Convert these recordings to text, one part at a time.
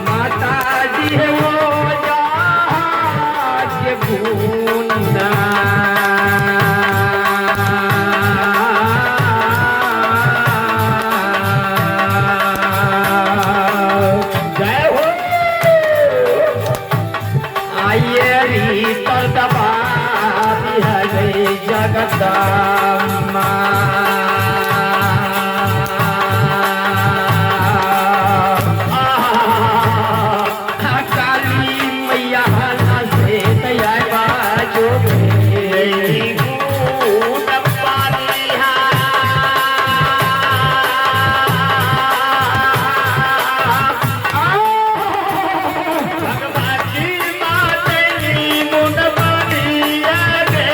माताजी वो जाके गुना। जय हो। आइए भीतर दबा गई जगदम्बा। काली मैया से दया बाजो। भगवती मातली मुंड बनिया रे।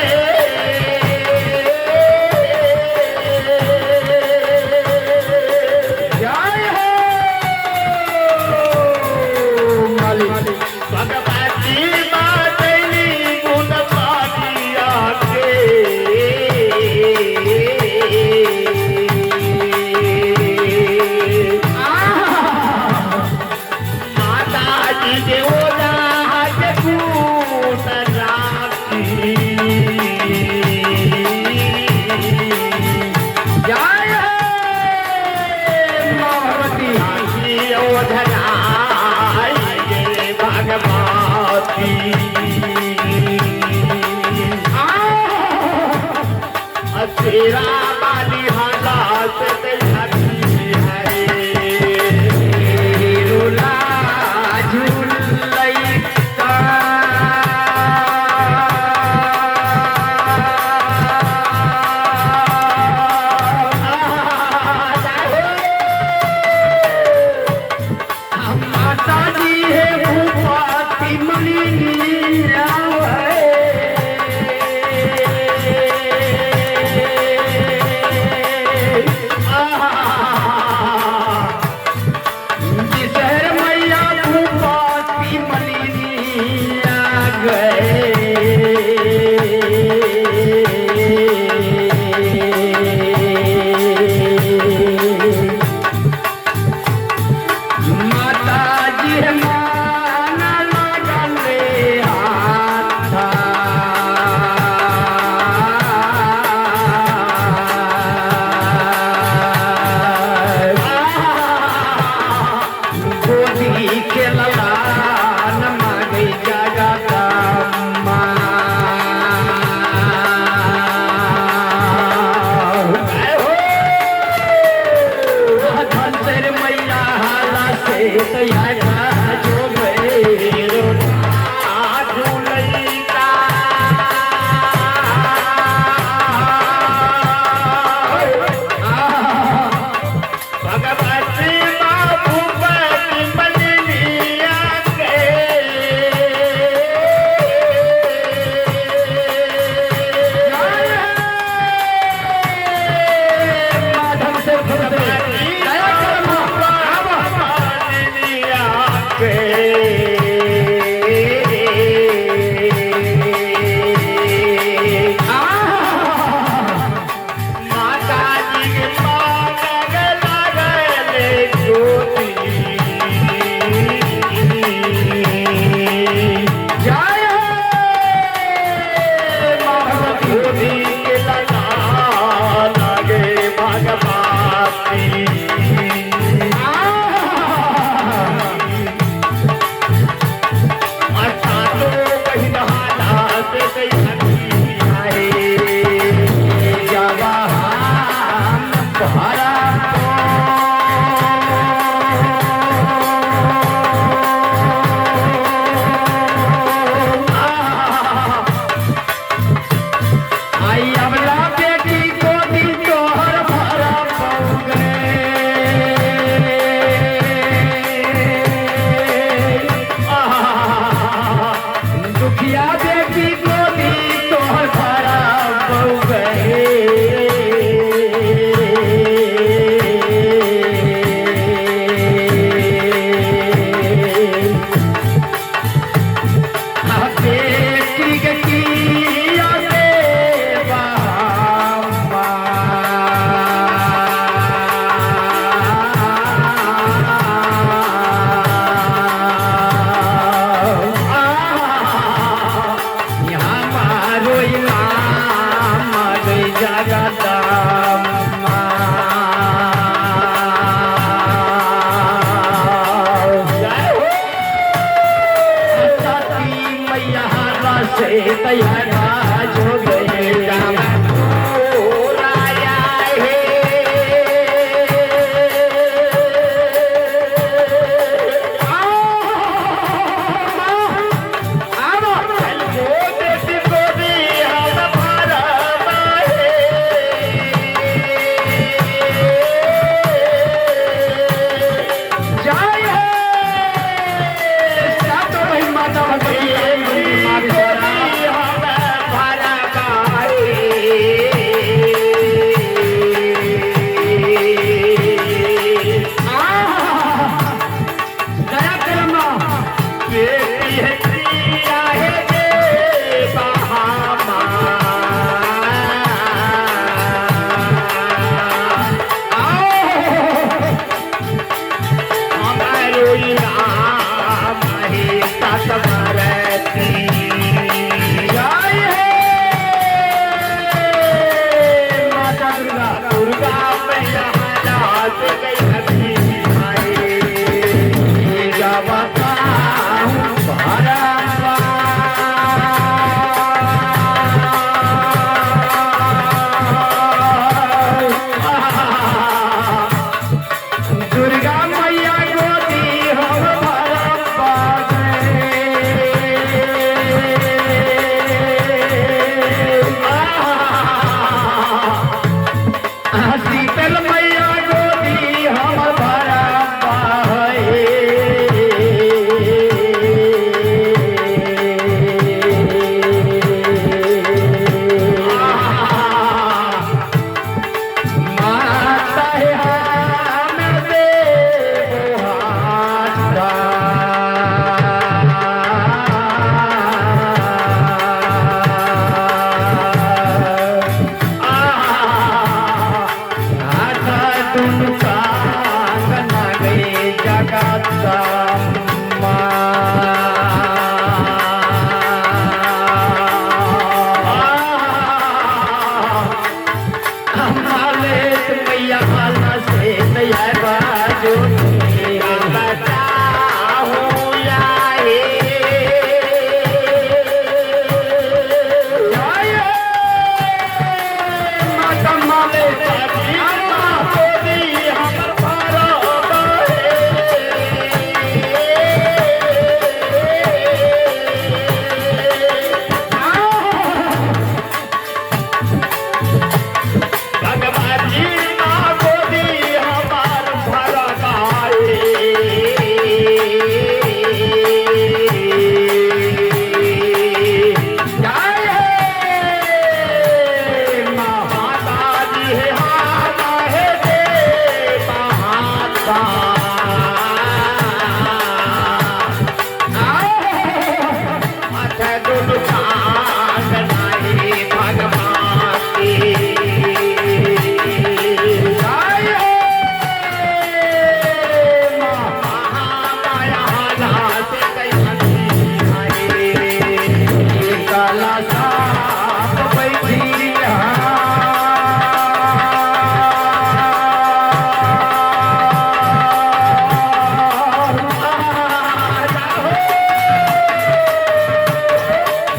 तैयार जो गए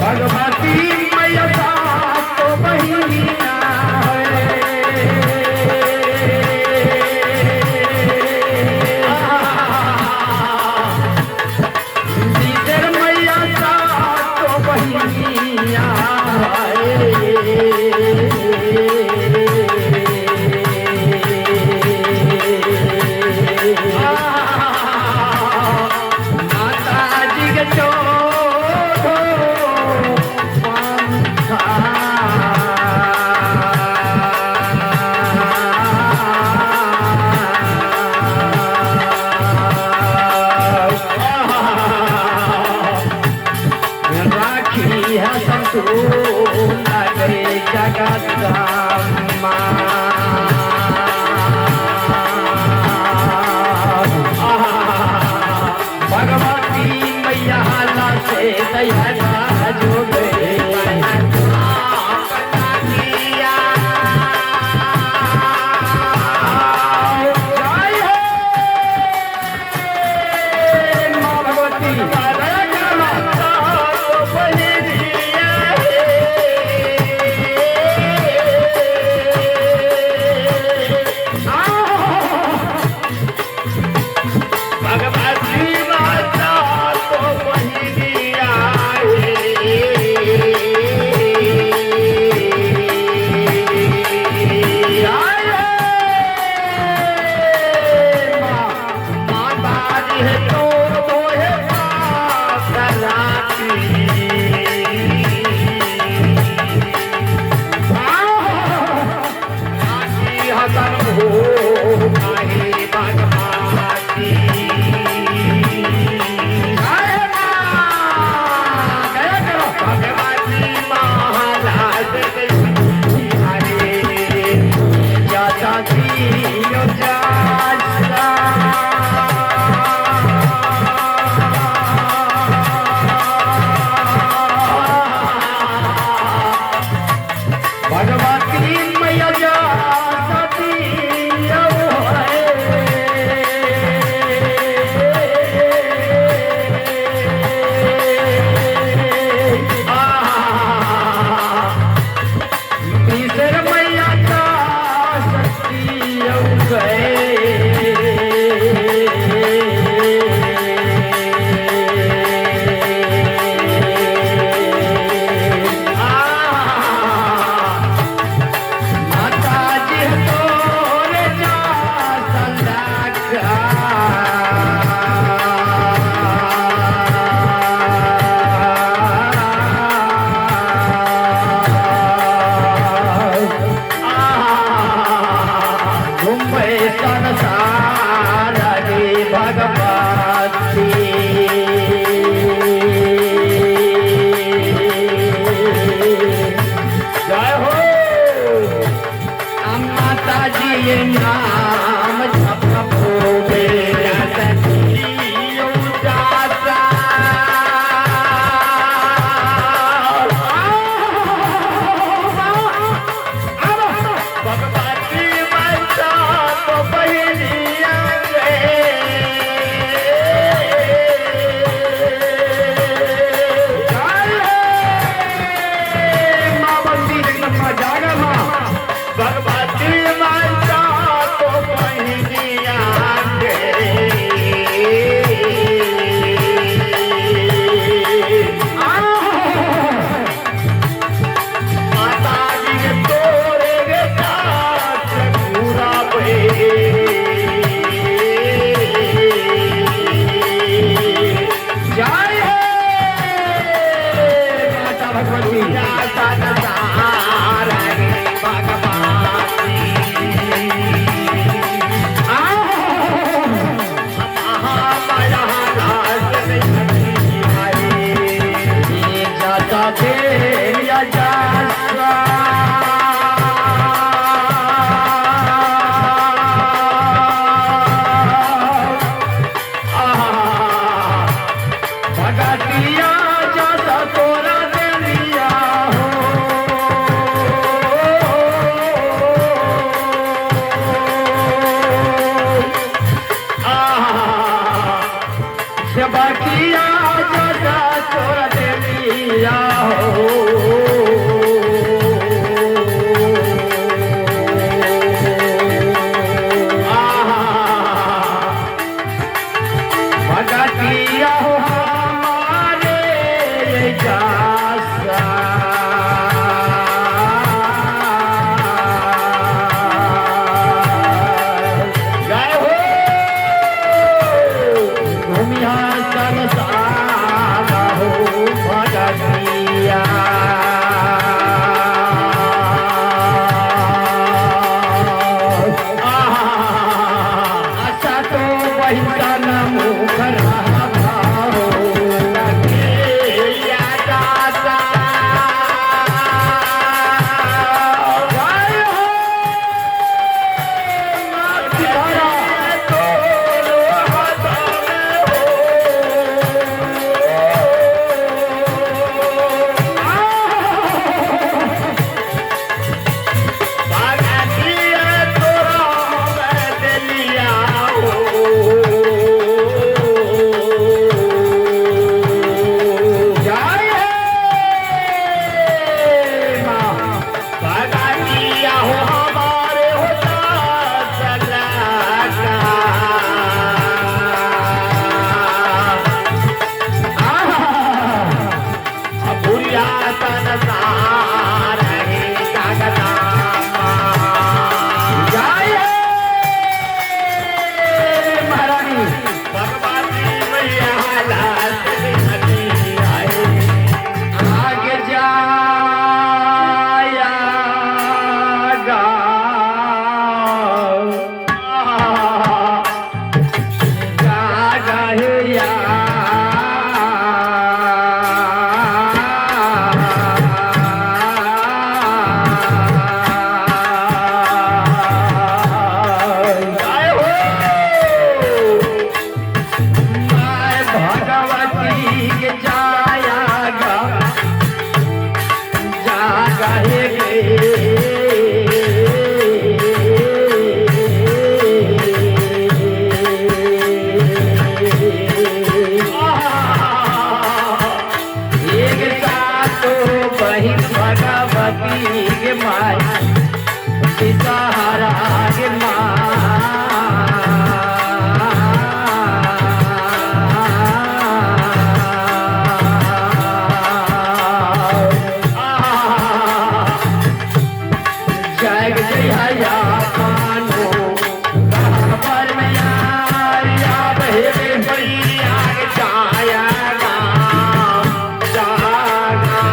भगवती। नाम जपबो। भगवती माता बहिनिया माँ बंदी जगदम्बा जागा माँ। भगवती माता को बहिनिया माता जी तोरे पूरा जय हो माता भगवती। जाता देरिया जासा भगतिया जाता तोरा देलिया हो। बकिया जाता तोरा देलिया हो। भगतिया हो हमारे जासा। जय हो। घूमिया संसार हो भगतिया। आशा तो बहिता मुख रहा हो। जय हो माँ जय हो माँ। जय हो महारानी। आगे जाया गा जा मैं भगवती के जाया गा जा गए। एक सातो बहिन भगवती के माई सहारा के माँ। जय जय हया कानो पर में आया बहे भैया जाया जागा।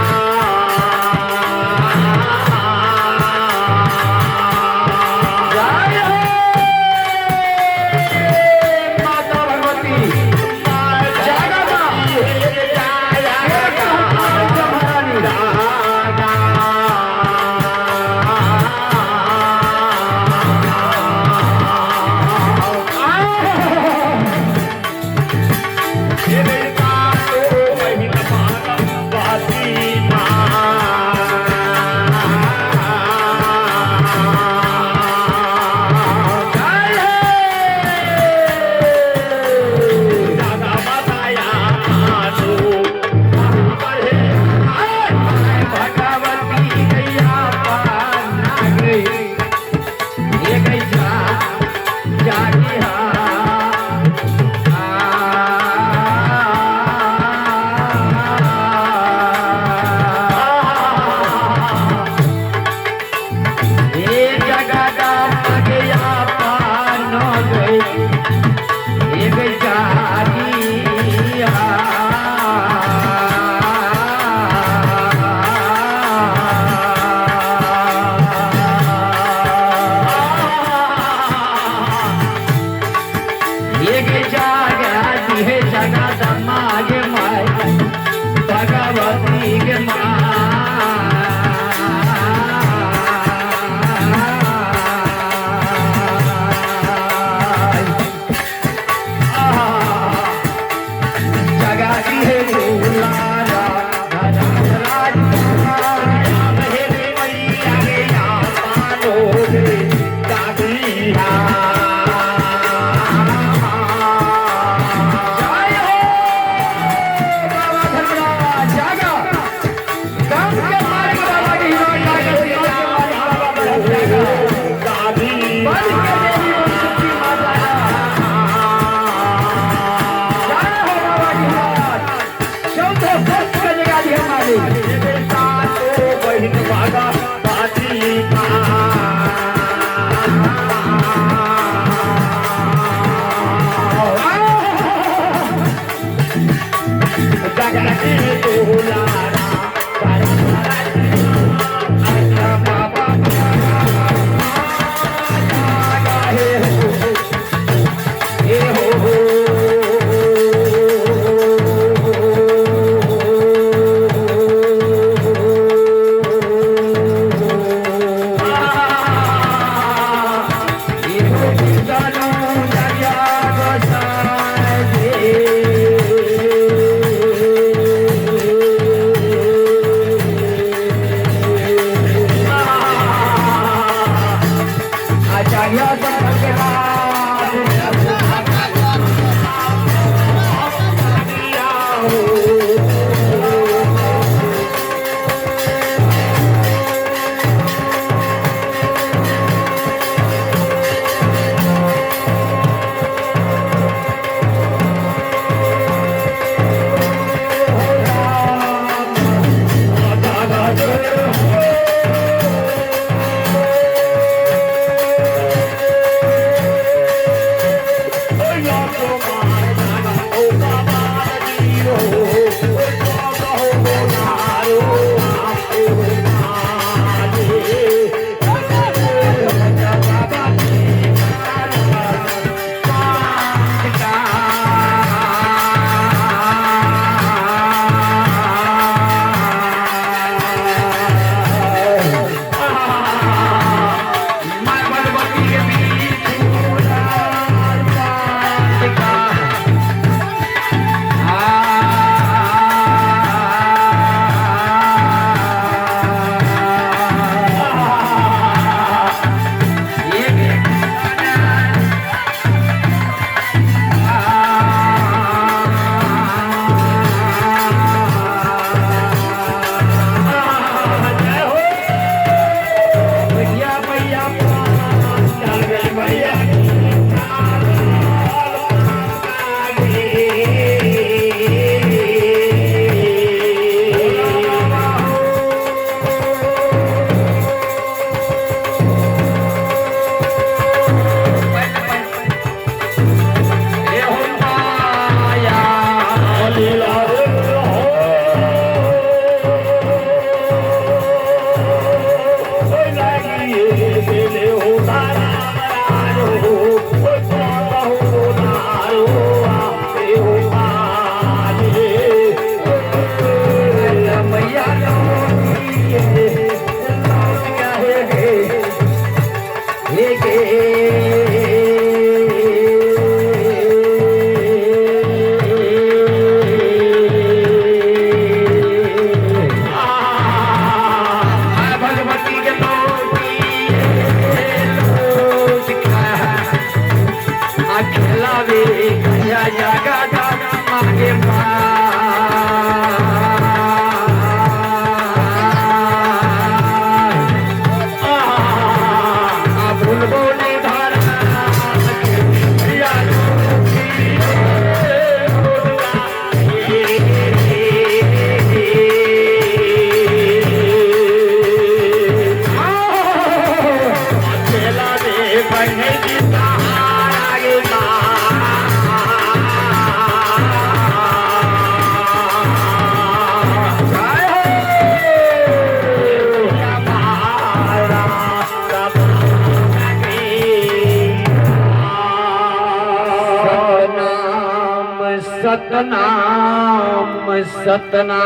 सतनाम सतनाम।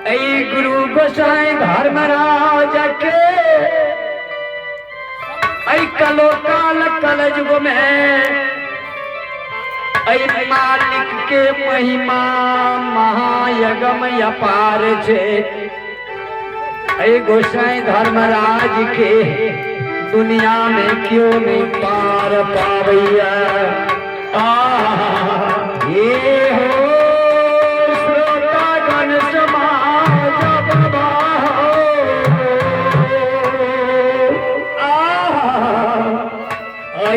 ऐ गुरु गोसाई धर्मराज के ऐ कलो काल कलयुग में ऐ मालिक के महिमा महायगम अपार छे। ऐ गोसाई धर्मराज के दुनिया में क्यों नहीं पार पावैया। ये हो श्रोतागण समाज बाबा ऐ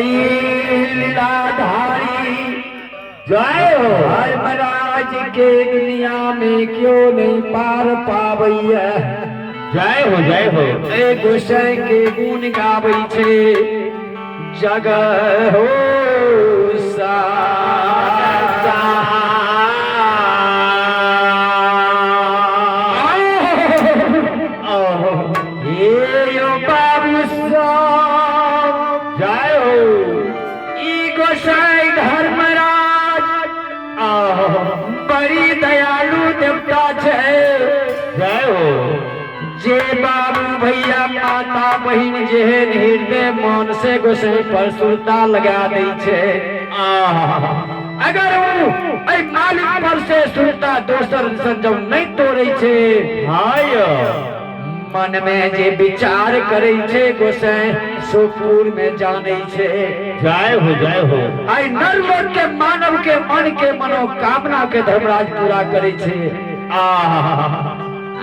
लीलाधारी जय हो। धर्मराज के दुनिया में क्यों नहीं पार पावैया। जय हो जय हो। ए गोसाई के गुण गाबै छे जग हो सा। हे यो बाबू साहब जय हो। ई गोसाई धर्मराज बड़ी दयालु देवता छे। जय हो। जे बाबू भैया माता बहिन जेहन हृदय मन से गोसाई पर सुरता लगा दै छे। अगर ऊ एहि मालिक पर से सुरता दोसर संजम नहीं तोड़ै छे, हाय मन में जे विचार करै छे गोसाई सुपुर में जानै छे। जय हो जय हो। आई नर लोक के मानव के मन के मनोकामना के धर्मराज पूरा करै छे।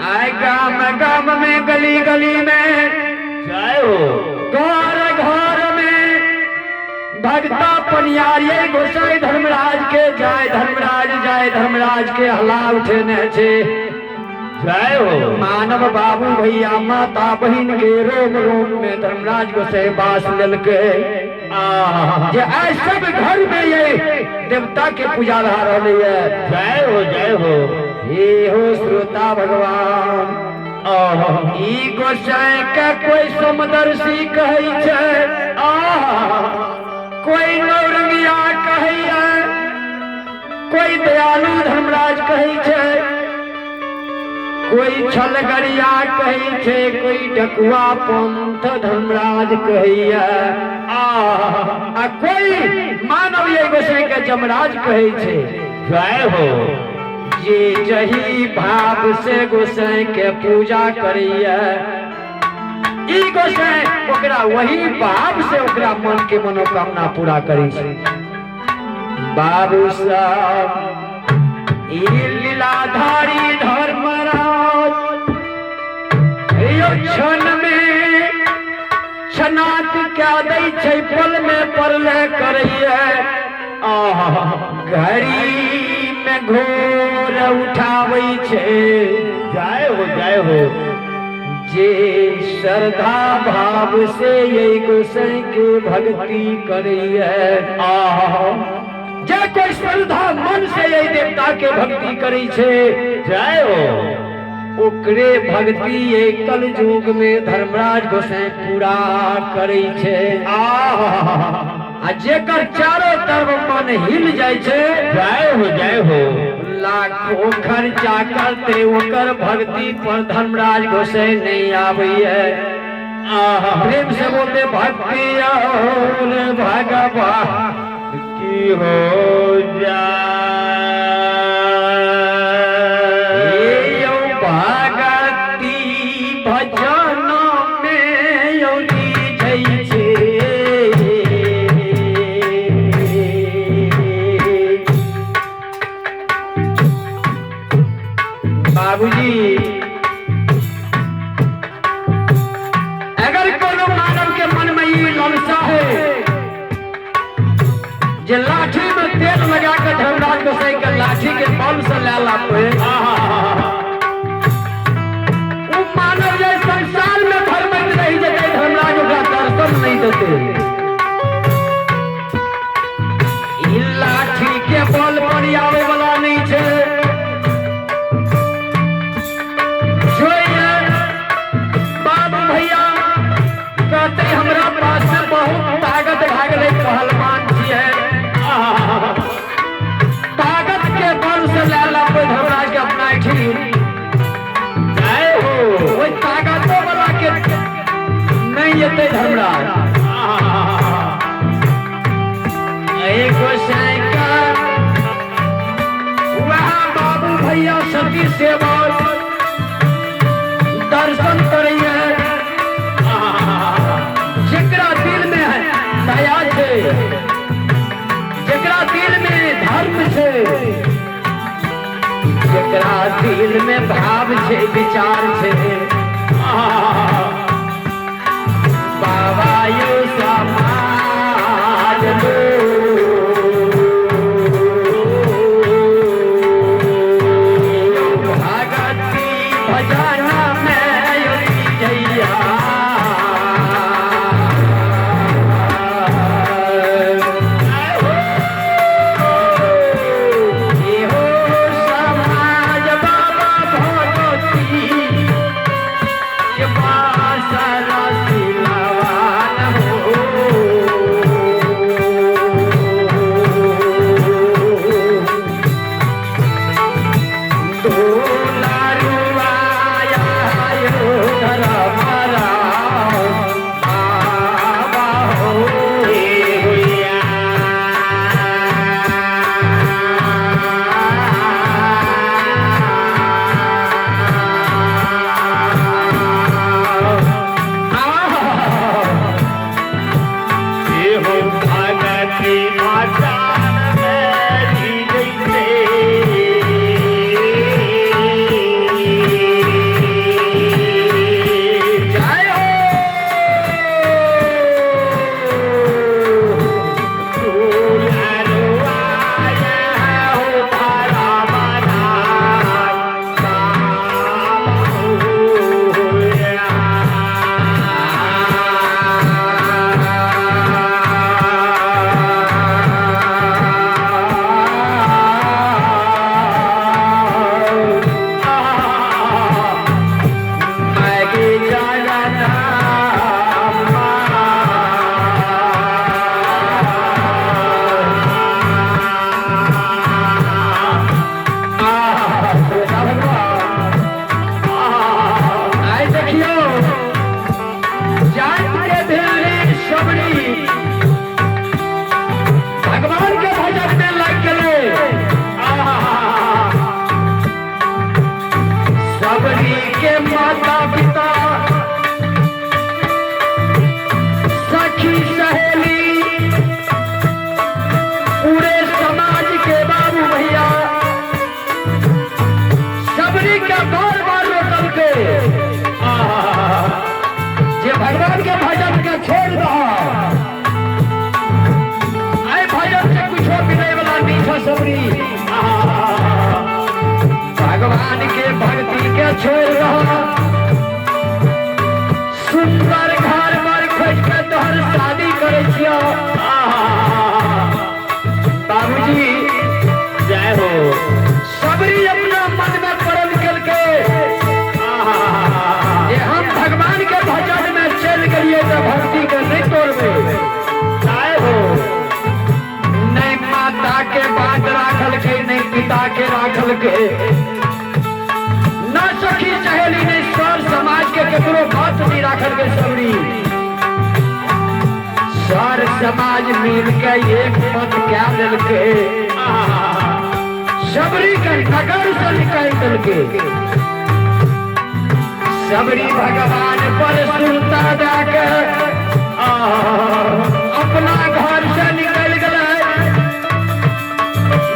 आय गाम गाम में गली गली में जय हो। घर घर में भगता पनियारी गोसाई धर्मराज के जय धर्मराज जय धर्मराज के हला उठेने छे। जय हो। मानव बाबू भैया माता बहिन के रोम रोम में धर्मराज गोसाई बास लेलके। जे आइ सब घर में ये देवता के पूजा भए रहलै ये। जय हो जय हो। हे हो श्रोता भगवान, ई गोसाई के कोई समदर्शी कहै छै, कोई नौरंगिया कहैया, कोई दयालु धर्मराज कहै छै, कोई छलगरिया कहै छै, कोई डकुआ पंथ धर्मराज कहैया, आ कोई मानव ये गोसाई के जमराज कहै छै। जय हो। जे जही भाव से गोसाई के पूजा करैया, ई गोसाई ओकरा वही भाव से ओकरा मन के मनोकामना पूरा करै छै। बाबू साहब ई लीलाधारी धर्मराज यो क्षण में क्षणात क्या दै छै, पल में परले करैया, घड़ी में घोर उठाबै छै। जय हो जय हो। जे श्रद्धा भाव से यही गोसाई के भक्ति करैया, जे कोई श्रद्धा मन से यही देवता के भक्ति करै छै, जय हो, ओकरे भक्ति ये कलयुग में धर्मराज गोसाई पूरा करै छै। आ जेकर चारों तरफ मन हिल जाइ छै, जय हो जय हो, लाखों खर्चा करते ओकर भक्ति पर धर्मराज गोसाई नहीं आबैया। प्रेम से बोलते भक्ति और भगवान की हो जाए। भगती भजन में यौरी जै छै। बाबूजी अगर कोनो मानव के मन में ई ललसा है जे लाठी में तेल लगा के धर्मराज गोसाई के लाठी के बल से ले लाते, उ मानव जे संसार में भरमैत रही जेतै, धर्मराज ओकरा दर्शन नहीं देते। ई लाठी के बल पर आवे वाला नहीं छै। बाबू भैया कहते हमरा पास में बहुत ताकत भए गेलै, पहलवान छियै, छथिन। जय हो। ओहि ताकतो वाला के नहीं एतै धर्मराज। एगो शंकर वह बाबू भैया सती सेवक दर्शन करैया, जेकरा दिल में है दया छै, जेकरा दिल में धर्म छै, जेकरा दिल में भाव छै, विचार छै। बाबा यो समाज भगती भजन में जैया। हो समाज बाबा भगवती के पास रसिलवान हो। दुलारुआया यो धर्मराव बाबा हो। हो भगती भजन मेरी जैसे। जय हो। दुलारुआया हो धर्मराज बाबा हो। मैगी जगदम्बा। आइ देखियौ, जात के भेड़ी सबरी भगवान के भजन में लग गेलै। सबरी के माता पिता, सखी सहेली, पूरे समाज के बाबू भैया सबरी के बार बार रोकल के जे भगवान के भजन के छोड़ दह, आइ भजन से कुछो मिले वाला नहीं छ। सबरी भगवान के भक्ति के छोड़ दह, सुंदर घर पर खोज के तोहर शादी करे छियो। बाबूजी जय हो। सबरी अपना मन में प्रण केलकै जे हम भगवान के भजन में चलि गेलियै तऽ भक्ति के नहीं तोड़बै। जय हो। नहीं माता के बात राखलकै, नहीं पिता के राखलकै, न सखी सहेली, नहीं सर समाज के केकरो बात नहीं राखलकै। सबरी सर समाज मिल के एक मत क्या देलकै, सबरी के नगर से निकालि देलकै। सबरी भगवान पर सुनता दए के अपना घर से निकल गए,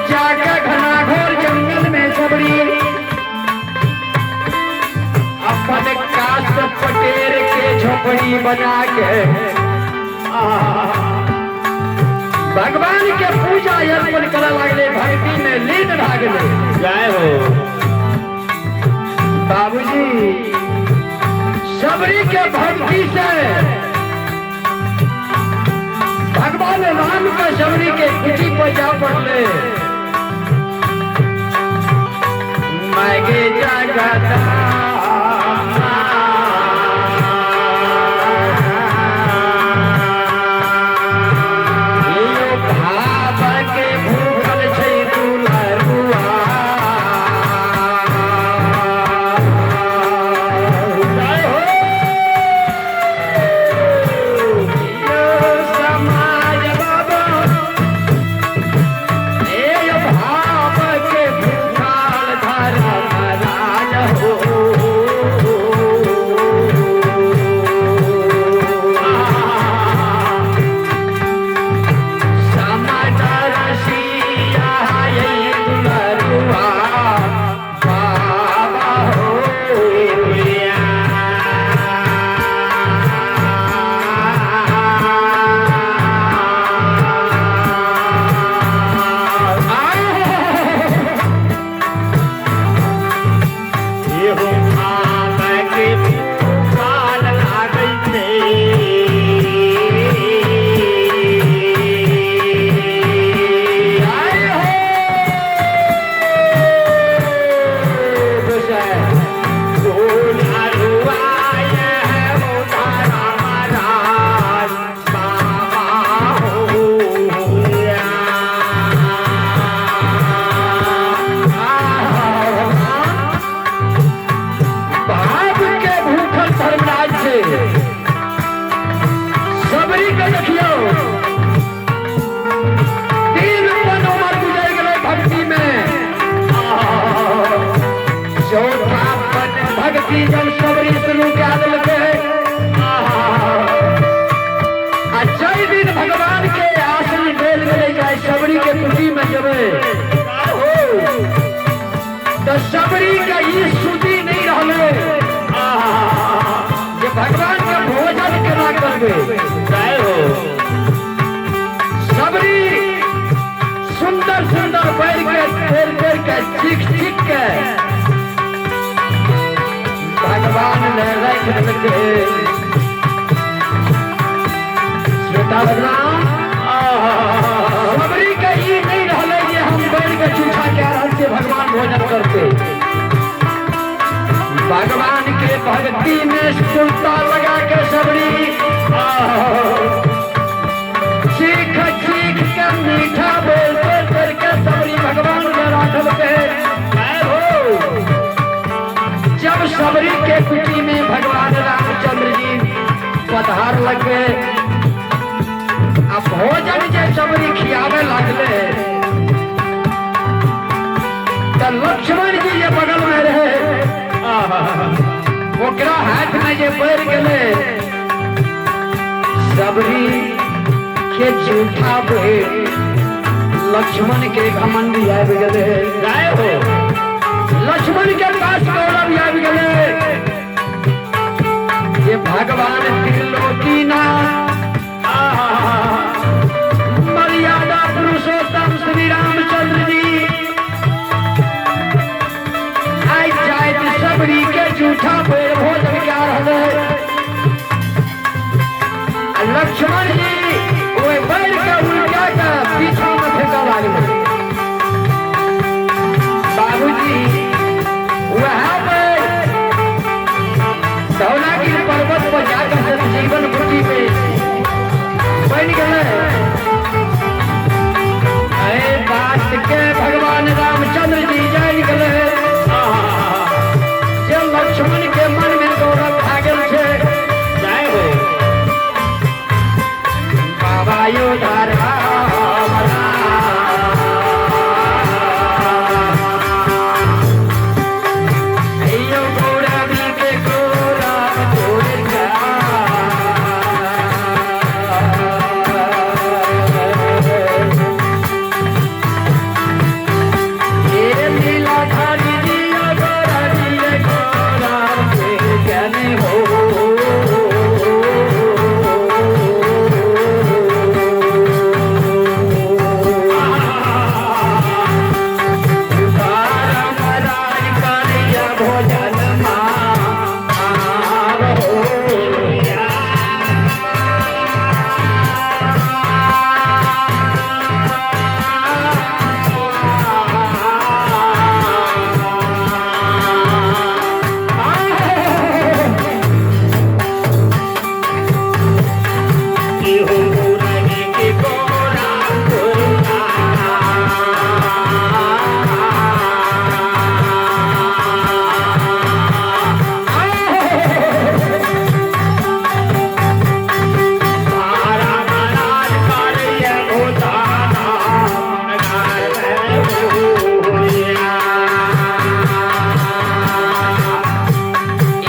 जाके घना घोर जंगल में सबरी अपन कास पटेर के झोपड़ी बना के भगवान के पूजा अर्पण करे लगले, भक्ति में लीन भए गेलै। जय हो। बाबूजी सबरी के भक्ति से भगवान राम के सबरी के कुटी पर जा पड़ले। मैगे जगदम्बा। यो भाव के भूखल छै दुलरुआ। एहो आम के फूल लागै छै। जय हो गोसाई। भाव के भूखल धर्मराज से सबरी के देखियो, 3 पन उमर गुजर गेलै भक्ति में। चौथा पन भक्ति जब सबरी शुरू कए देलकै आ जाहि दिन भगवान के आसन देल गेलै जे सबरी के कुटी में जेबै हो, तऽ सबरी के ई सुधि नहीं रहलै जे भगवान के भोजन केना करबै। जय हो। सबरी सुंदर सुंदर बैर के फेर फेर के, चीख चीख के भगवान ने रख देलकै। श्रोता भगवान, सबरी के ई नहीं रहलै जे हम बैर के चूठा कए रहल छियै, भगवान भोजन करते। भगवान के भक्ति में सुरता लगा के सबरी चीख चीख के, मीठा बोल बोल करके सबरी भगवान ने राखलकै। जय हो। जब सबरी के कुटी में भगवान रामचंद्र जी पधार लगे आ भोजन जे सबरी खियावे लगले, तऽ लक्ष्मण जी जे बगल में रहे, ओकरा हाथ में जे पड़ गेलै, सबरी के झूठा बैर, लक्ष्मण के घमंड आबि गेलै। जय हो। लक्ष्मण के पास गौरव आबि गेलै जे भगवान त्रिलोकीनाथ मर्यादा पुरुषोत्तम श्री रामचंद्र जी आइ जाइत सबरी के झूठा बैर भोजन कए रहलै आ लक्ष्मण जी ओहि बैर के उल्टा के पीछा में फेंकऽ लागलै। बाबूजी, वह बैर धौलागिरी पर्वत पर जाकर से जीवन कुटी में बन गए। अरे बात के भगवान रामचंद्र जी जान गए जे लक्ष्मण के मन में गौरव भए गेल छै। जय हो। बाबा योधा राम राम। अय्यो गौरवी के गौरव तोड़। हे लीलाधारी जी, गौरवी गौरव के ज्ञान हो। धर्मराज करिय भोजन मार हो। एहो गौरवी के गौरा गौरा। महाराज करिय भोजन।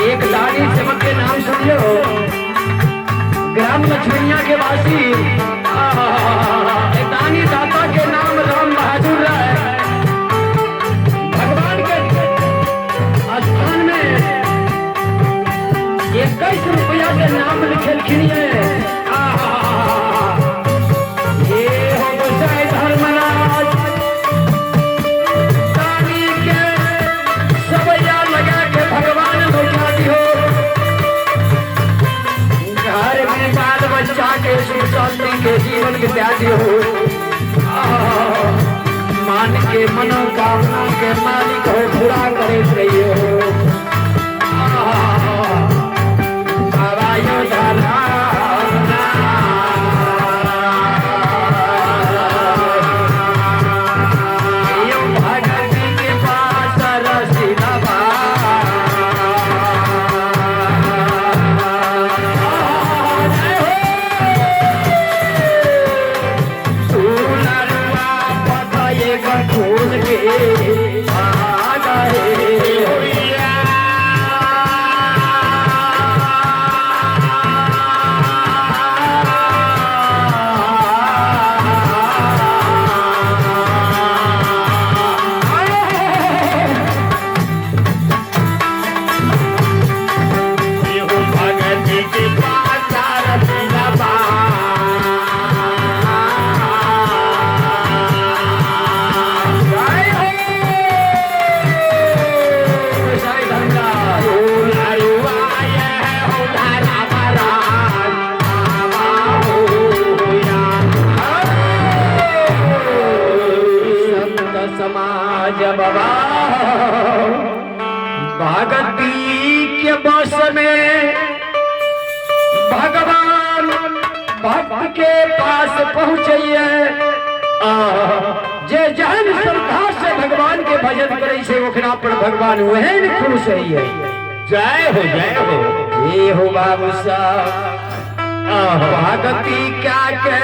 एक दानी सेवक के नाम समझो, ग्राम लक्ष्मणिया के वासी, एक दानी दाता के नाम राम बहादुर राय। भगवान के स्थान में 21 रुपया के नाम लिखेलखिन ये। ये हो गोसाई धर्मराज, दानी के सबैया लगा के। दियो। मान के मनोकामना के मालिक हो, पूरा करैत रहियो। बाबा यो भगती के पास रसीला फूल के आ गए। भगत के पास रसीला जय हो साई धर्मराज। संत समाज बाबा भगती के बस में भगवान भक्त के पास पहुँचैये। जे जहन श्रद्धा से भगवान के भजन करे छै ओकरा पर भगवान ओहन खुश होइए। जय हो जय हो। हे हो बाबू साहब, भगती क्या के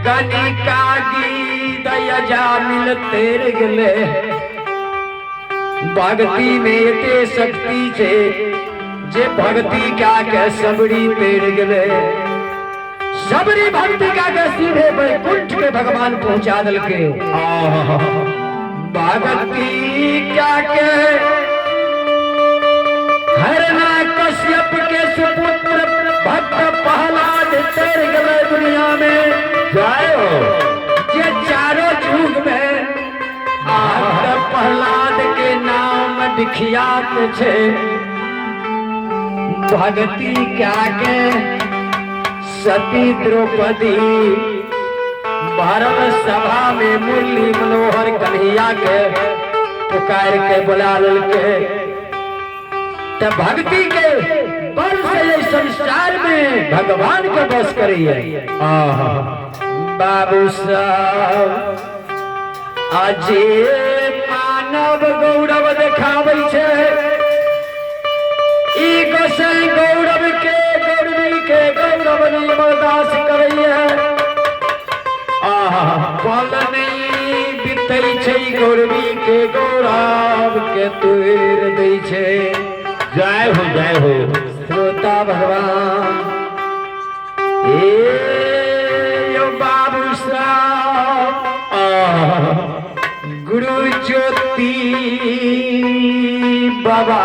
गणिका गीत जा मिल तेर गेले। भक्ति में एते शक्ति छै जे भक्ति क्या के सबरी तेर गेले। सबरी भक्ति क्या के सीधे वैकुंठ के भगवान पहुंचा देलके। भक्ति क्या के हरना कश्यप के सुपुत्र भक्त प्रहलाद तेर गेले दुनिया में। जय हो। जे चारों युग में भक्त प्रहलाद के नाम विख्यात छे। भक्ति क्या के सती द्रौपदी भारत सभा में मुरली मनोहर कन्हैया के पुकार के बुला ललके। त भक्ति के बल से ये संसार में भगवान के बस करिए। बाबू साहब अजे मानव गौरव देखाबै छै, ई गोसाई गौरव के गौरवी के गौरव नहीं बर्दाश्त करैये। पल नहीं बीतै छै गौरवी के गौरव के तोड़ि दै छै। जय हो जय हो। श्रोता भगवान ए यो बाबू साहब, गुरु ज्योति बाबा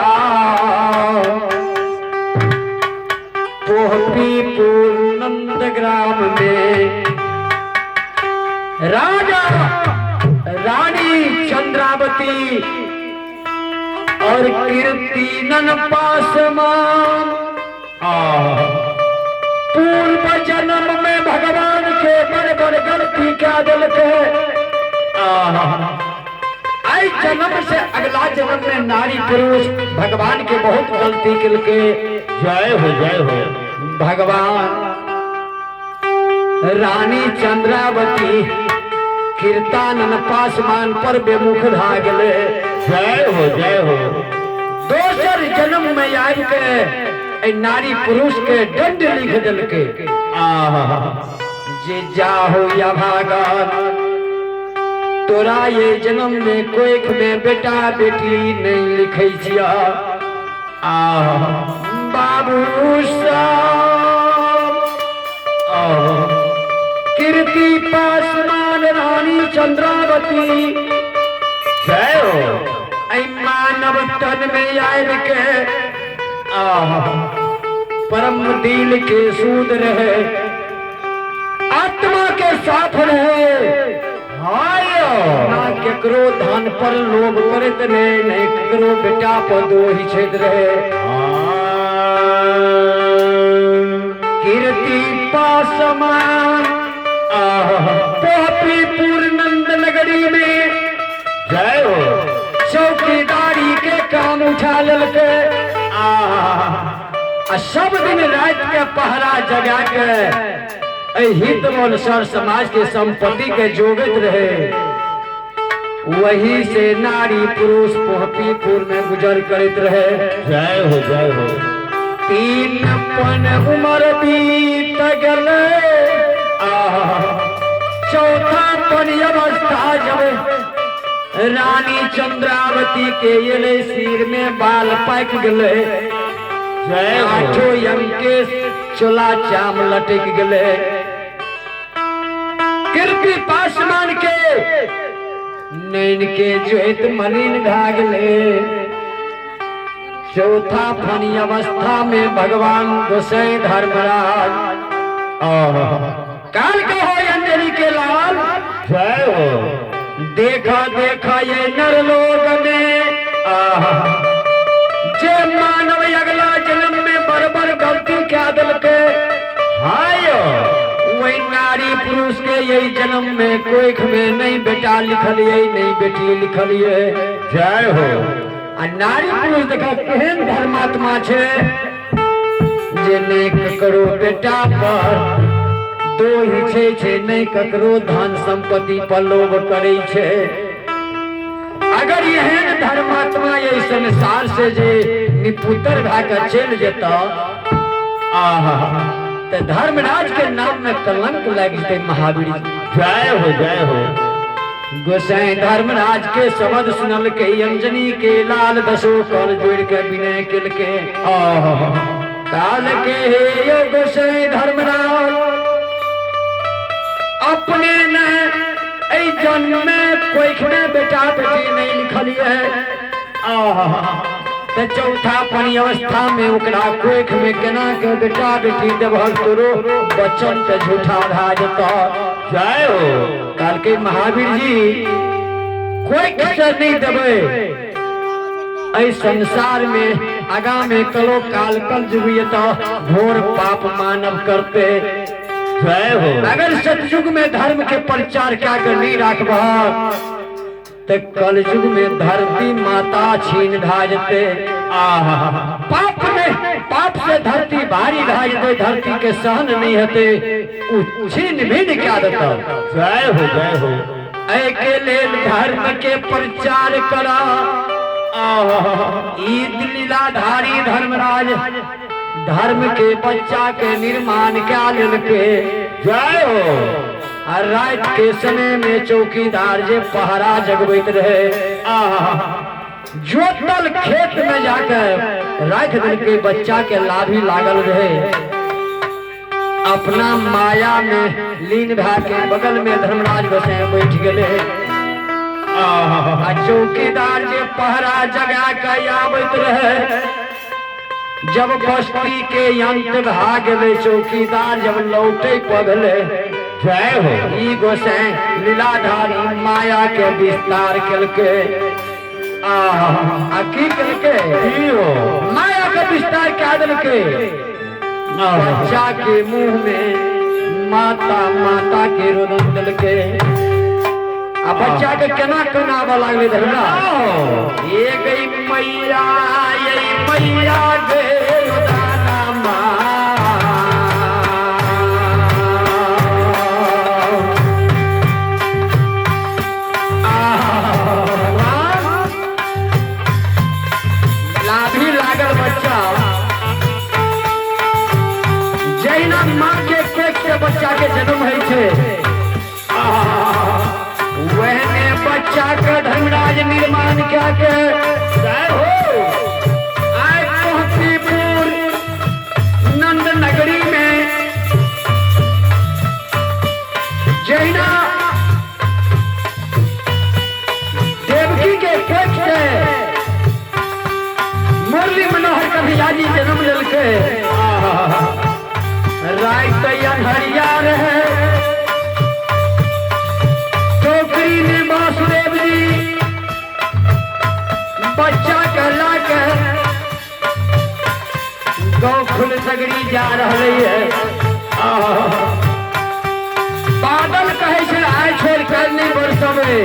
पोहपीपुर नंदग्राम में राजा रानी चंद्रावती और कीर्तिनन पासमान पूर्व जन्म में भगवान के बड़ बड़ गलती क्या दिल के। आई जन्म से अगला जन्म में नारी पुरुष भगवान के बहुत गलती के। जय हो जय हो। भगवान रानी चंद्रावती कीर्तानन पासमान पर बेमुख भा गेले। जय हो जय हो। दोसर जन्म में आबि के नारी पुरुष के दंड लिख देलके। जे जाहो या भागल तोरा ये जन्म में कोख में बेटा बेटी नहीं लिखै छिया। बाबू साहब कीर्ति पासमान रानी चंद्रावती जय हो। मानव तन में आबि के परम दिल के सूद रहे, आत्मा के साथ रहे। ना केकरो धन पर लोभ करत रहे, नहीं केकरो बेटा पर दोही छेद रहे। कीर्ति पासमान पोहपीपुर नंद नगरी में जय हो। चौकीदारी के काम उठा लेलकै आ सब दिन रात के पहरा जगा के एहि हित मोल सर समाज के संपत्ति के जोगैत रहे। वही से नारी पुरुष पोहपीपुर में गुजर करत रहे। जय हो जय हो। 3 पन उम्र बीत गले, चौथा पन अवस्था जब रानी चंद्रावती के एले सिर में बाल पाकि गले, जय हो। आठों यम के चोला चाम लटक गले। कृपी पासमान के नैन के जोत मलिन भा गले। चौथा फनी अवस्था में भगवान गोसाई धर्मराज काल के हो अंजलि के लाल। जय हो। देखा देखा ये नर लोग में जे मानव अगला जन्म में बरबर गलती क्या दल के, हाय वही नारी पुरुष के यही जन्म में कोख में नहीं बेटा लिखलिए नहीं बेटी लिखलिए। जय हो। आ नारी पुरुष देखा केहन धर्मात्मा छे जे नहीं ककरो बेटा पर दो ही छे छे नहीं ककरो धन संपत्ति पर लोभ करे छे। अगर एहन धर्मात्मा ये संसार से जे निपुतर भा के चल जेता तो धर्मराज के नाम में कलंक लग जते महावीर। जय हो जय हो। गोसाई धर्मराज के शब्द सुनल के अंजनी के लाल दसो कर जोड़ के विनय केल के काल के हे यो गोसाई धर्मराज, अपने न एहि जन्म में कोख में बेटा बेटी नहीं लिखलिए, तो चौथा पनी अवस्था में ओकरा कोख में केना के बेटा बेटी देबहक, तोरो बचन ते झूठा भए जेतऽ। जय हो। कहलकै महावीर जी कोई से नहीं देबै, एहि संसार में आगा में कलो काल कल युग एतऽ घोर पाप मानव करते। जय हो। अगर सतयुग में धर्म के प्रचार क्या कर नहीं राखबह तो कलयुग में धरती माता छीन भा जते। पाप में पाप से धरती भारी भा जते, धरती के सहन नहीं हेते, उ छीन भिन क्या देता। जय हो जय हो। एहि के लेल धर्म के प्रचार करा। ई लीलाधारी धर्मराज धर्म के बच्चा के निर्माण क्या लेलके। जय हो। आ रात के समय में चौकीदार जे पहरा जगबैत रहे जोतल खेत में जाकर राख देलके, बच्चा के लाभी लागल रहे। अपना माया में लीन भा के बगल में धर्मराज गोसाई बैठ गए। आ चौकीदार जे पहरा जगा के आबैत रहे, जब बस्ती के अंत भा गेलै चौकीदार जब लौटे पगले। जय हो। ई गोसाई लीलाधारी माया के विस्तार केलकै। आ की केलकै? की हो? माया के विस्तार क्या देलकै? बच्चा के मुंह में माता माता के रोदन देलकै। आ बच्चा के केना केना आबऽ लागलै धर्मराज, ये गई मैया ये मैया गे दाना माँ। लाभी लागल बच्चा जहिना माँ के पेट से बच्चा के जन्म होइ छै वहने बच्चा के धर्मराज निर्माण क्या के। जय हो। आय पहुंचीपुर नंद नगरी में जहिना देवकी के पेट से मुरली मनोहर कन्हैया जी जन्म लेलकै। रात अन्हरिया रहे, टोकरी में वासुदेव जी बच्चा के लाके गौखुल सगरी जा रहे है। बादल कहै छै आइ छोड़ काल्हि नहि बरसबै।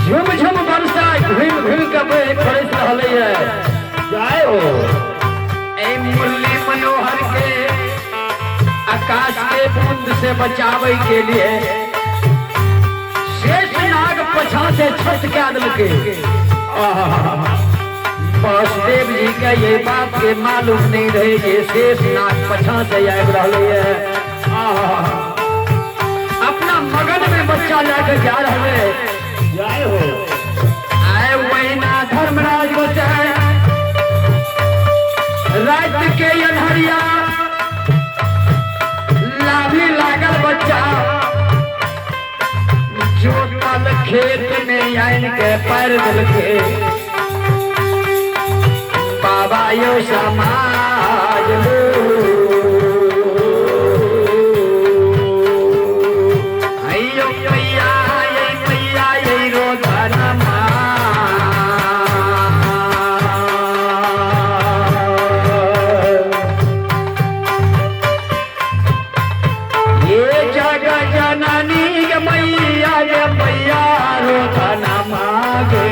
झुम झुम वर्षा घुमि घुमि के बरस रहलैए। जय हो। ए मुरली मनोहर के आकाश के बूंद से बचावे के लिए शेष नाग पछा से छत के देलकै। वासुदेव जी के ये बात के मालूम नहीं रहे कि शेष नाग पछा से आबि रहलैए। अपना मगन में बच्चा लेके जा रहे। जय हो। आए वहीना धर्मराज बचाए रात के अन्हरिया लाभी लागल बच्चा जोतल खेत में आन के पैर देलकै। बाबा यो समाज लो अयो मैया ये मैया ये रो धनमा। ये जग जननी गे मैया गे मैया रो धनमा गे।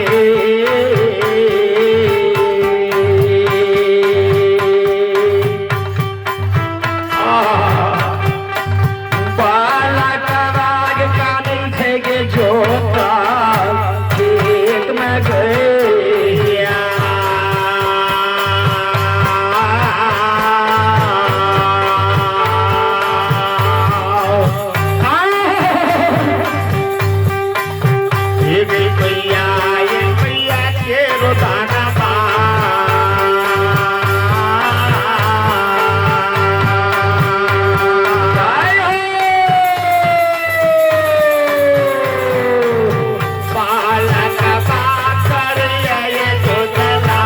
बालक राग कानै छै गे जोता खेत में गैया। ये मैया ये मैया के रोदाना जय हो। बालक बाकर ये जोतना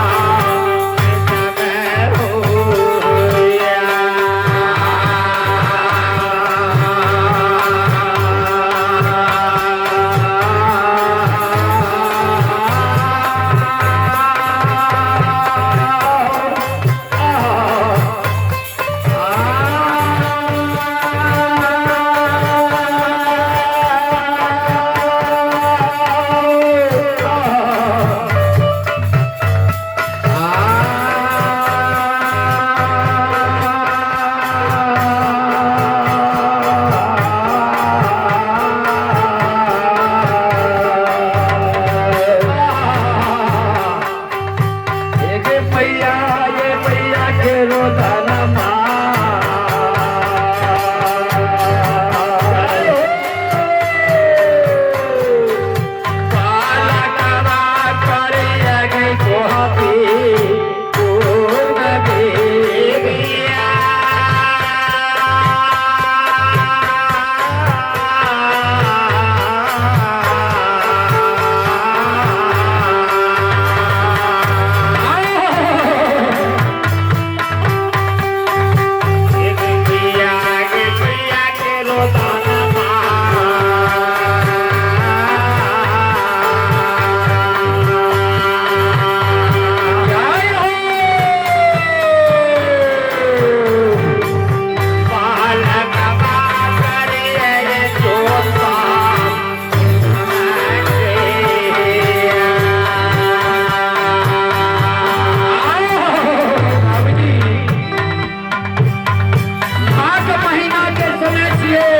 ये मैया ये मैया के रोधनमा। बालकवा करे गे कोहती पूर्ण बेबिया। मैया के रोदाना जय हो। बालक बाकर ये जोता बाबूजी, माघ महीना के समय छियै।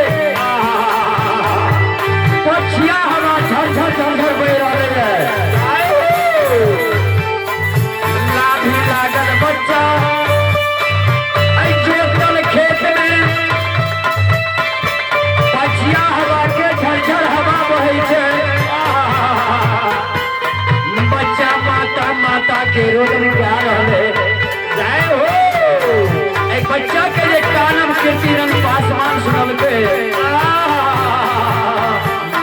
पछिया हवा झरझर झरझर बहि रहलै। लाभी लागल बच्चा एहि जोतल खेत में पछिया हवा के झरझर हवा बहै छै। बच्चा माता माता के रोदन कए रहलै। जय हो। एक बच्चा के जे कानम कीर्ति रंग पासवान सुनलकै,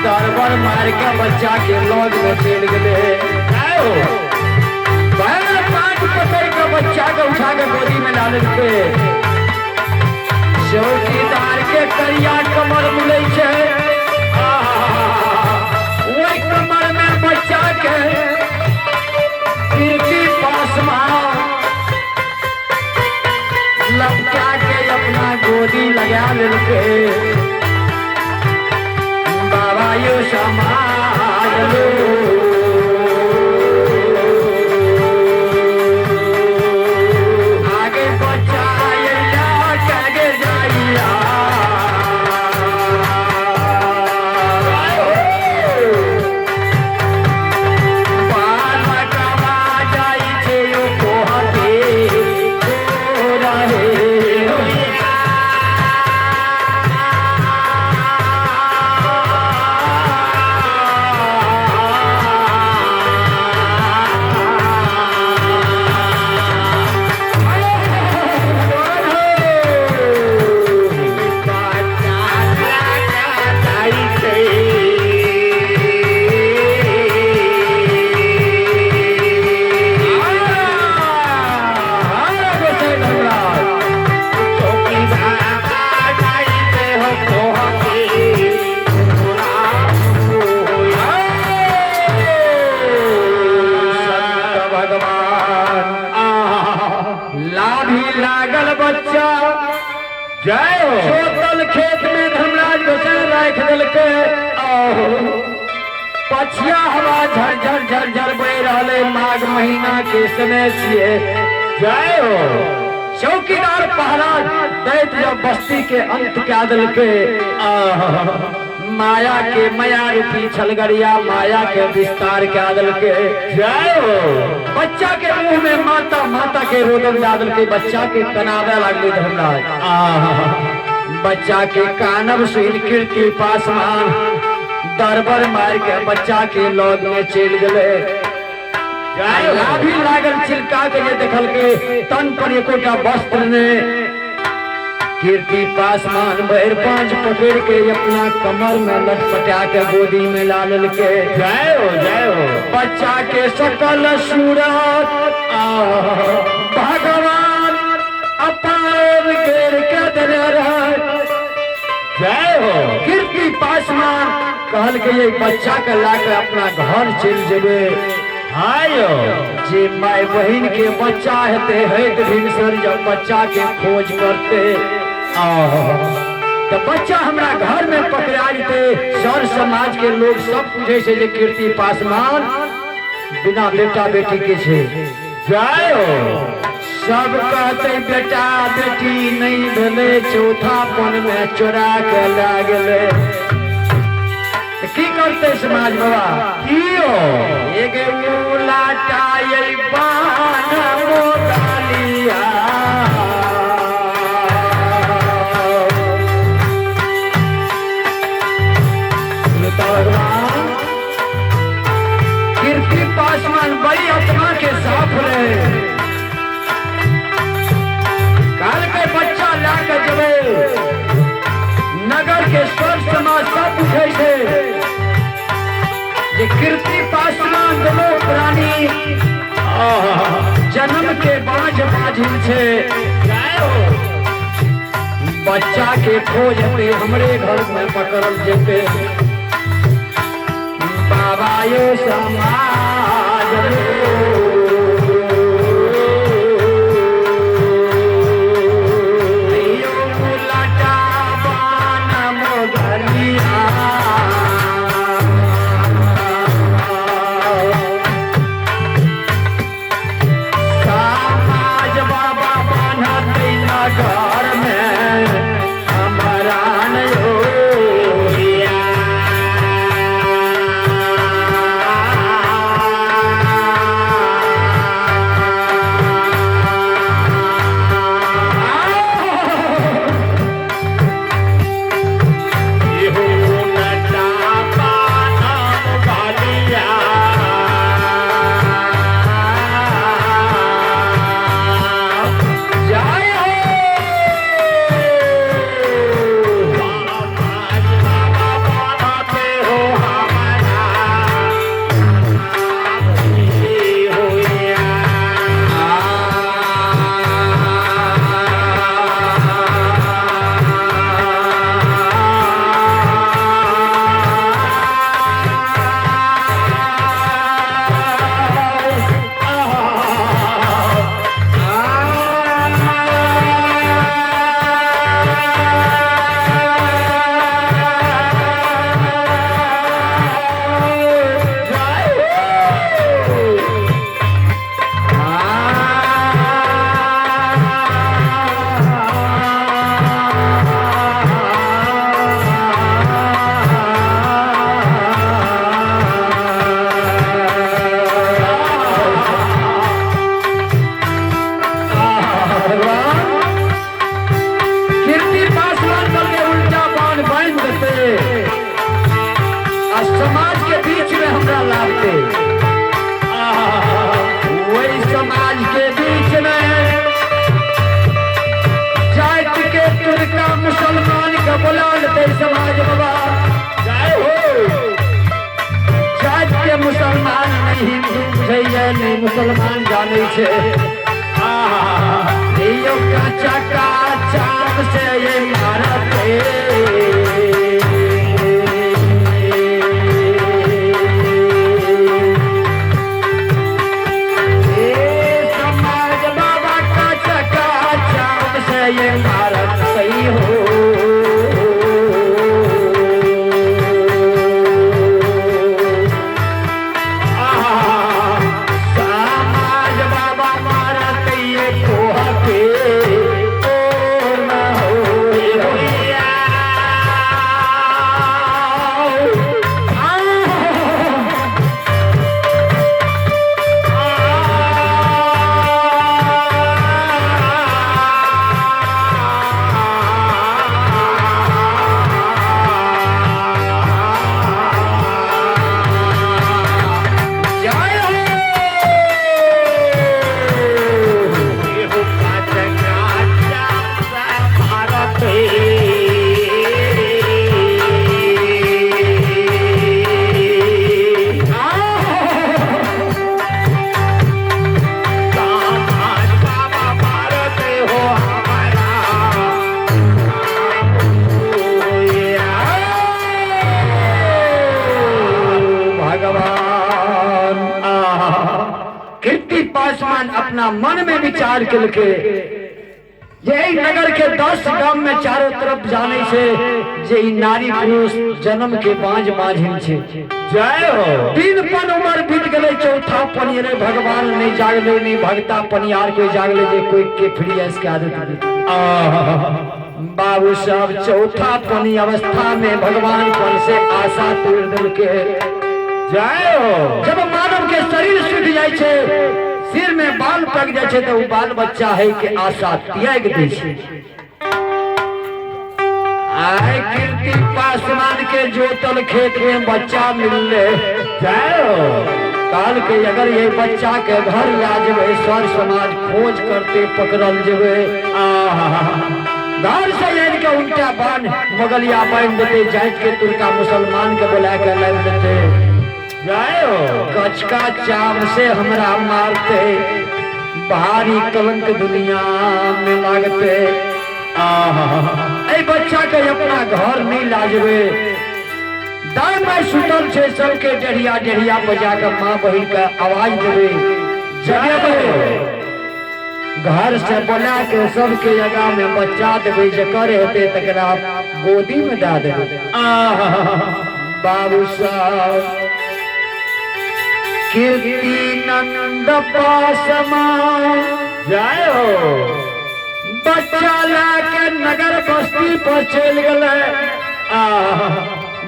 दरबर मार के बच्चा के लग में चलि गेलै। जय हो। पैर पाँच पकड़ के बच्चा के उठा के गोदी में ला लेलकै। चौकीदार के करिया कमर मिलै छै, ओहि कमर में बच्चा के कीर्ति पासवान लपटा के अपना गोदी लगा के बाबा यो समाज लो। आगे बचाइला आगे जाइया बालकवा जाइ छै यो कोहते रहे। लाभी लागल बच्चा जय हो। जोतल खेत में धर्मराज गोसाई राख देलकै। पछिया हवा झरझर झरझर बहि रहलै, माघ महीना के समय छियै। जय हो। चौकीदार पहरा दैत जब बस्ती के अंत कए देलकै। माया के माया रूपी छलगरिया माया के विस्तार कए देलकै। जय हो। बच्चा के मुंह में माता माता के रोदन दए देलकै। बच्चा के कनावे लागलै धर्मराज। बच्चा के कानब सुनि कीर्ति पासवान दरबर मार के बच्चा के लग में चलि गेलै। लाभी लागल छिलका के जे देखलकै तन पर एकोटा वस्त्र ने। कीर्ति पासवान भरि पांच पकड़ के अपना कमर में लटपटा के गोदी में ला लेलकै। जय हो जय हो। बच्चा के सकल सूरत भगवान अपार गेर के देने रहे। जय हो। कीर्ति पासवान कहल के ये बच्चा के ला के अपना घर चलि जेबै। हाँ यो। जे माय बहिन के बच्चा हेतै हेत भिनसर जब बच्चा के खोज करते तो बच्चा हमरा घर में पकड़ा जेतै। सर समाज के लोग सब पूछे छै जे कीर्ति पासवान बिना बेटा बेटी के छै। जय हो। सब कहते बेटा बेटी नहीं भेलै, चौथापन में चोरा के लए गेलै। की करते समाज बाबा? की हो? एक उलाटा बान मोदालिया कीर्ति पासवान बड़ी आत्मा के साफ रहे। काल के बच्चा ला के जबे नगर के स्वर समाज सब उठे छै जे कीर्ति पासवान दोनों प्राणी जन्म के बाझ बाझिल छै। बच्चा के खोज हेतै हमरे घर में पकड़ल जेतै। बाबा यो समाज यो उलटा बान मोगलिया समाज बाबा बान्हतै नगर में हमरा नहि होइया। बुझैया, नहि मुसलमान जानै छै। आहा, यो काचा काचा से ये मारते। ए समाज बाबा काचा काचा से ये मारत सही हो। समाज बाबा मारत ये कोह के ओ न हो। जय हो। भगवान कीर्ति पासवान अपना मन में विचार केलकै जे एहि नगर के 10 गाम में चारों तरफ जाने छै जे ई नारी पुरुष जन्म के बाँझ बाँझिन छै। जय हो। 3 पन उम्र बीत गेलै, चौथा पन एलै, भगवान नहीं जागले, नहीं भगता पनियार कोई जागले जे कोई के फ्री ऐस के आदत दे। बाबू साहब चौथा पनी अवस्था में भगवान पन से आशा तोड़ देलकै। जय हो। जब मानव के शरीर सूख जाय छै, सिर में बाल पक जाय छै, तो उ बाल बच्चा है के आशा त्याग दै छै। आय कीर्ति पासवान के जोतल खेत में बच्चा मिलले। जय हो। काल के अगर ये बच्चा के घर ला जेबै, सर समाज खोज करते पकड़ल जेबै। घर से आनि के उनका बांध मगलिया बांध देते, जाति के तुर्का मुसलमान के बुला के लाबि देते। जय हो। कचका चाम से हमरा मारते, भारी कलंक दुनिया में लागते। एहि बच्चा के अपना घर नहीं लाजबे। दाई माई सुतल छै, सबके डेढ़िया डेढ़िया बजा के माँ बहिन के आवाज देबे, जगेबे, घर से बोला के सबके आगा में बच्चा देबे, जकर हेतै तकरा गोदी में दए देबे। बाबू साहब कीर्ति नंद पासवान जय हो। बच्चा ला के नगर बस्ती पर चलि गेलै।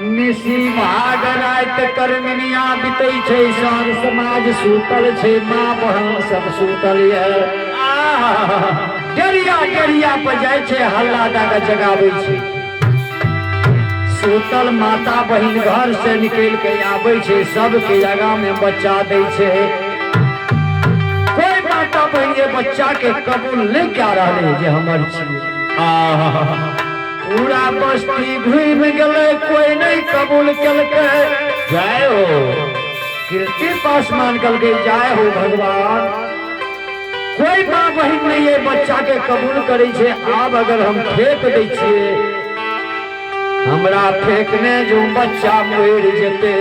निशी भाग राति करमिनिया बीतै छै, सर समाज सुतल छै, माँ बहन सब सुतल ये। डेरिया डेरिया पर जाइ छै, हल्ला दऽ के जगाबै छै। सुतल माता बहिन घर से निकलि के आबै छै, सबके आगा में बच्चा दै छै। कोई माता बहिन ये बच्चा के कबूल नहीं कए रहलै जे हमर छियै। पूरा बस्ती घूमि गेलै, कोई नहीं कबूल केलकै। जय हो। कीर्ति पासवान कहलकै जय हो भगवान, कोई माँ बहिन नहीं ये बच्चा के कबूल करै छै। आब अगर हम फेंक दै छियै, हमरा फेंकने जो बच्चा मरि जेतै,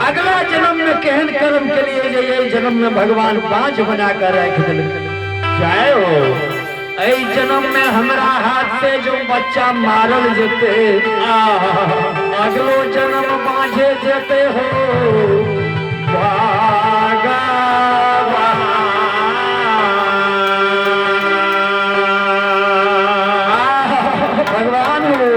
अगला जन्म में केहन कर्म के लिए जे एहि जन्म में भगवान बाँझ बना कर राखि देलकै। जय हो। एहि जन्म में हमरा हाथ से जो बच्चा मारल जेतै, अगलो जन्म बाँझे जेतै हो। भगवान हो।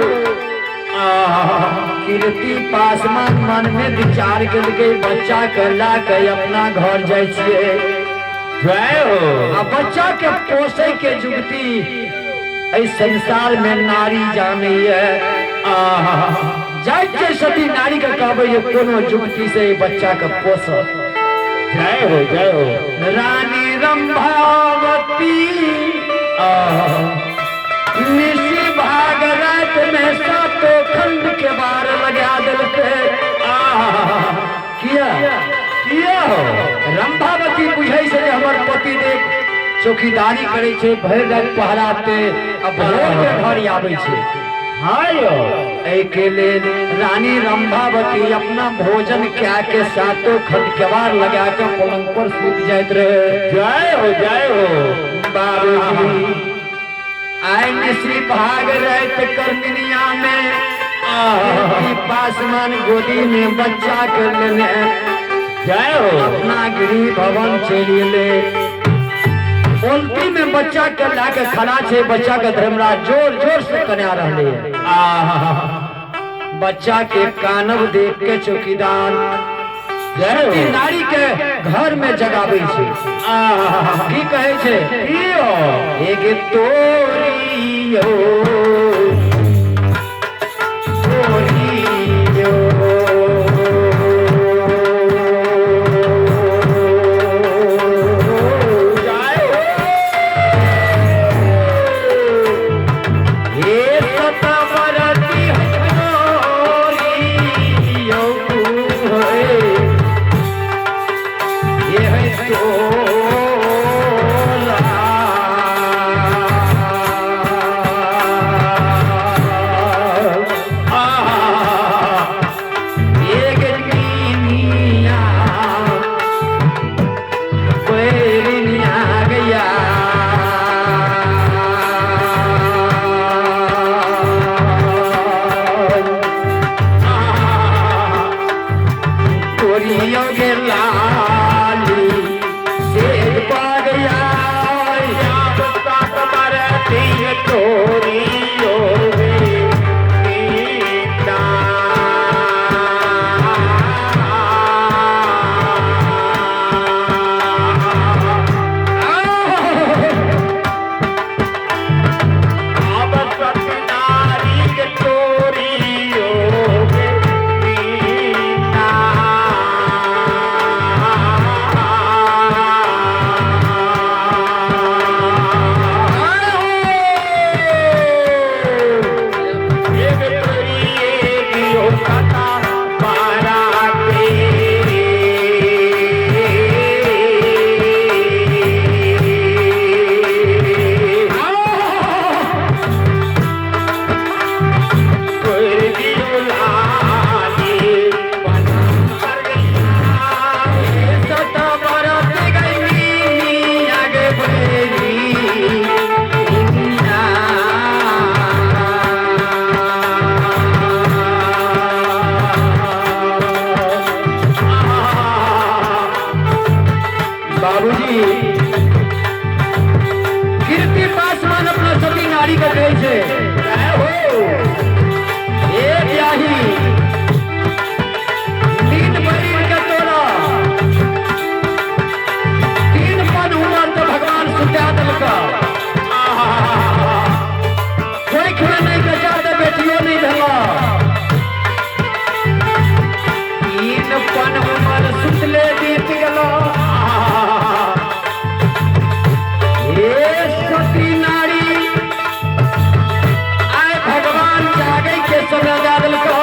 कीर्ति पासवान मन में विचार केलकै, बच्चा के ला के अपना घर जाइ छियै। जय हो। आ बच्चा के पोसै के जुगती एहि संसार में नारी जानैये। जाइ छै सती नारी के कहबै जे कोनो जुगती से एहि बच्चा के पोसत। जय हो। जय हो। रानी रंभावती निशी भाग रात में सातो खंड के बार लगा देलकै। किया किया हो? रंभावती बुझै छै जे हमर पति देव चौकीदारी करै छै, भरि राति पहरा पे आ भोर के घर आबै छै। हाँ यो। एहिके लेल रानी रंभावती अपना भोजन कए के सातो खंड केवाड़ लगा के पलंग पर सुति जाइत रहे। जय हो जय हो। बाबूजी आइ मिश्री भाग राति करनिया में पासमान गोदी में बच्चा के लेने जय हो। अपना गृह भवन चलि गेलै। उल्टी में बच्चा के लाके खड़ा छे, बच्चा के धर्मराज जोर जोर से कन्या रहले है। बच्चा के कानब देख के चौकीदार जय हो। नारी के घर में जगाबै छे। की कहै छे? की हो? एक तोरियो तोरियो जय हो। हे सतबरती तोरियो हे ये है तोला एक नीनिया बैरिनिया गया तोरियो गे लाली सेज पा गया। तोरियो नीता। अब सतनारी के तोरियो नीता। एक तोरिए दियो कथा बाराती। तोर दियो लाली बना पर गया। सतबरती गई आगे बैरी बाबूजी कीर्ति पासवान अपना सती नारी के कहै छै, जय हो। हे ब्याही तीन बरीर के तोरा तीन पन उमर तो भगवान सुता देलका, कोइख में नहीं बचा तो बेटियो नहीं भेला। तीन पन उमर सुतले बीत गेलो। हे सती नारी आय भगवान जागै के समय दए देलको।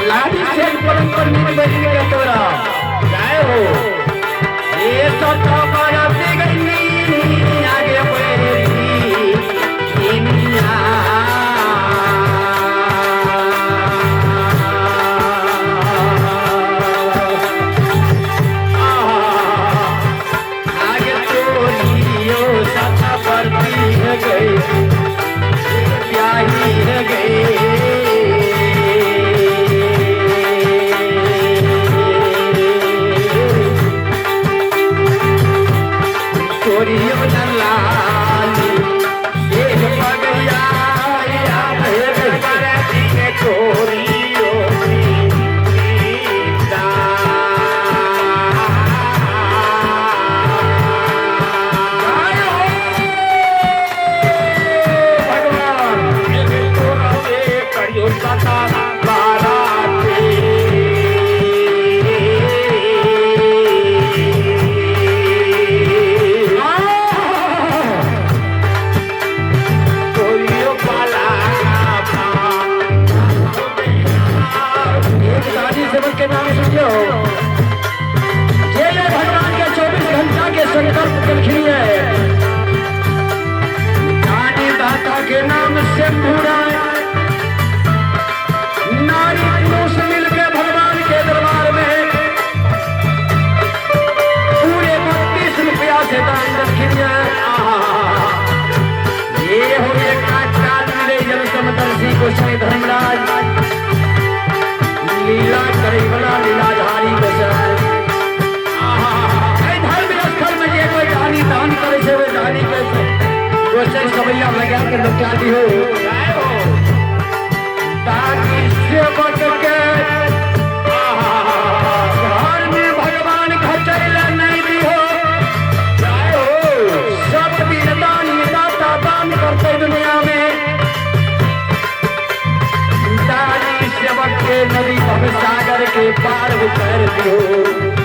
लाडी से पलंग पर नींद बजी के तोरा। जय हो। ये सत बरती गई आगे बढ़ी दुनिया। आगे तोरियो सत बरती गई प्याही गई। नाम सुनियो। जे ये भगवान के 24 घंटा के संकल्प केलखिन है, दानी दाता के नाम से पूरा नारी पुरुष मिलके भगवान के दरबार में पूरे 32 रुपया से दान देलखिन है। ये हो एक काल मिले जन समदर्शी गोसाई धर्मराज, लीला करे वाला लीलाधारी गोसाई। धर्म स्थल में जे कोई दानी दान करे से वे दानी कैसे गोसाई सवैया लगा के लौटा दियो, ताकि सेवक के घर में भगवान घटैला नहीं दियो। सब दिन दानी दाता दान करते दुनिया में, दानी सेवक के नदी भव सागर के पार उतर दियो।